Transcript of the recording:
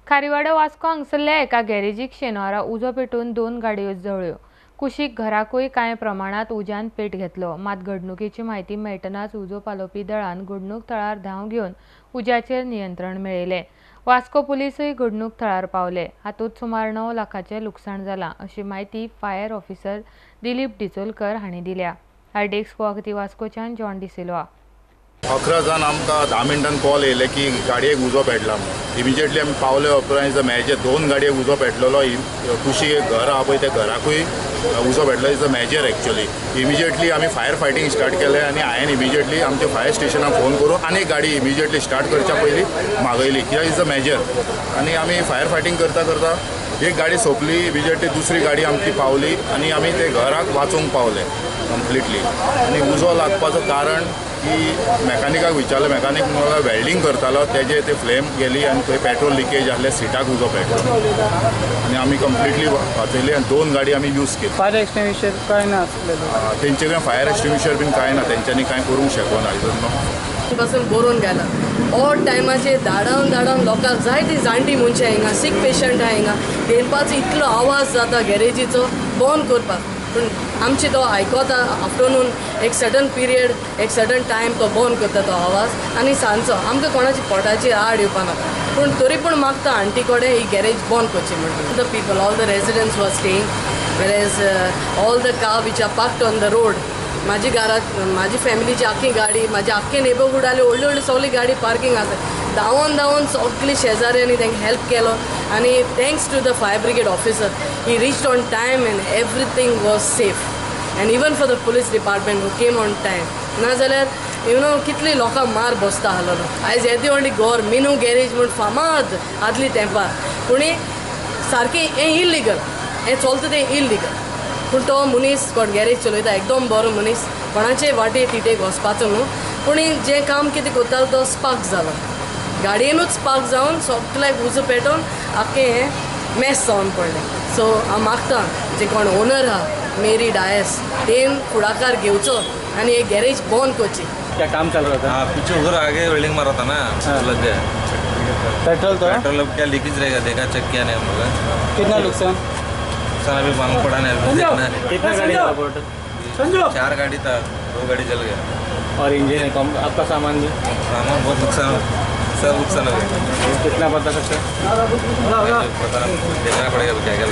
खारीवाडो वास्को हांगसरल्या एका गॅरेजीक शेनवारा उजो पेटून 2 गाडयो जळ्ळ्यो. कुशीक घराकूय कांय प्रमाणांत उज्यान पेट घेतलो. मात घडणुकेची म्हायती मेळटनाच उजो पालोवपी दळान घडणूक थळार धांव घेवन उज्याचेर नियंत्रण मेळयलें. वास्को पुलिसूय घडणूक थळार पावले. हातूंत सुमार 9 लाखाचें लुकसाण जालां अशी म्हायती फायर ऑफिसर दिलीप डिचोलकर हांणी दिल्या. आरडीएक्स गुवाहाटी वास्कोच्यान जॉन डिसिल्वा. 11 जाण आमकां 10 मिनटान कॉल येयले की गाडयेक उजो पेटला म्हणून. इमिजिएटली आमी पावले उपरांत is a major 2 गाडयेक उजो पेटलेलो. कुशीक एक घर आहा पळय त्या घराकूय उजो पेटलो. Is a major actually. Immediately आमी फायर फायटींग स्टार्ट केलें आनी हांवें इमिजिएटली आमच्या फायर स्टेशनाक फोन करून आनी एक गाडी इमिजिएटली स्टार्ट करच्या पयलीं मागयली कित्याक is a major. आनी आमी फायर फायटींग करता करता एक गाडी सोंपली, इमिजिएटली दुसरी गाडी आमची पावली आनी आमी ते घराक वाचोवंक पावले कंप्लिटली. आनी उजो लागपाचो कारण की मॅकानिकाक विचारलें, मॅकानीक म्हणल्यार वेल्डींग करतालो तेजे ते फ्लेम गेली आनी थंय पेट्रोल लिकेज आहले, सिटाक उजो पेटलो आनी आमी कंप्लिटली वाचयली आनी 2 गाडी आमी यूज केली. फायर एक्सटिंग्विशर कांय ना आसलें तेंचे कडेन? फायर एक्सटिंग्विशर बीन कांय ना, तेंच्यांनी कांय करूंक शकना. पासून बरोवन गेला ऑड टायमाचेर धाडावन धाडावन लोकांक जायती जाणटी मनशां हिंगा, सीक पेशंट आहा हिंगा, देनपाचो इतलो आवाज जाता गॅरेजीचो बंद करपाक. पूण आमची तो आयकता आफ्टरनून एक सर्टन पिरियड एक सर्टन टायम तो बंद करता तो आवाज आनी सांजचो आमकां कोणाची पोटाची आड येवपा नाका. पूण तरी पूण मागता आंटी कडेन ही गॅरेज बंद करची म्हणून. The people all the residents were staying whereas all the car which are parked on the road. म्हाजी घरात म्हाजी फॅमिलीची आख्खी गाडी, म्हाजी आख्खे नेबरहुडाली व्हडली व्हडली सगळी गाडी पार्कींग आसा. धांवन धांवन सगळी शेजाऱ्यांनी तांकां हेल्प केलो आनी thanks to the fire brigade officer he reached on time and everything was safe. And even for the police department who came on time. नाजाल्यार you know कितली लोकांक मार बसता आसलेलो. आयज येदी व्हडली गोर मिनू गॅरेज म्हूण फामाद आदली तेंपार, पूण सारकें हें इल्लिगल, हें चलता तें इल्लिगल. पूण तो मनीस कोण गॅरेज चलयता एकदम बरो मनीस, कोणाचे वाटे तिटेक वचपाचो न्हू. पूण जें काम कितें करतालो तो स्पार्क जालो, गाडयेनूच स्पार्क जावन सगल्याक उजो पेटोवन आख्खें हें मॅस जावन पडलें. सो हांव मागता जे कोण ओनर आहा मेरी डायस तेन फुडाकार घेवचो आनी हे गॅरेज बंद करची. क्या काम चालू रहता है? पीछे उधर आगे वेल्डिंग मारा था ना, लग गया पेट्रोल. तो पेट्रोल अब क्या लीकेज रहेगा, देखा चेक किया नहीं हम लोग. कितना नुकसान? नुकसान अभी मालूम पड़ा नहीं. देखना है कितना गाड़ी था टोटल? 4 गाड़ी था, 2 गाड़ी जल गया. और इंजन है कम, आपका सामान भी? सामान बहुत नुकसान, सब नुकसान हो गया. कितना बता सकते हैं? पता देखना पड़ेगा क्या क्या.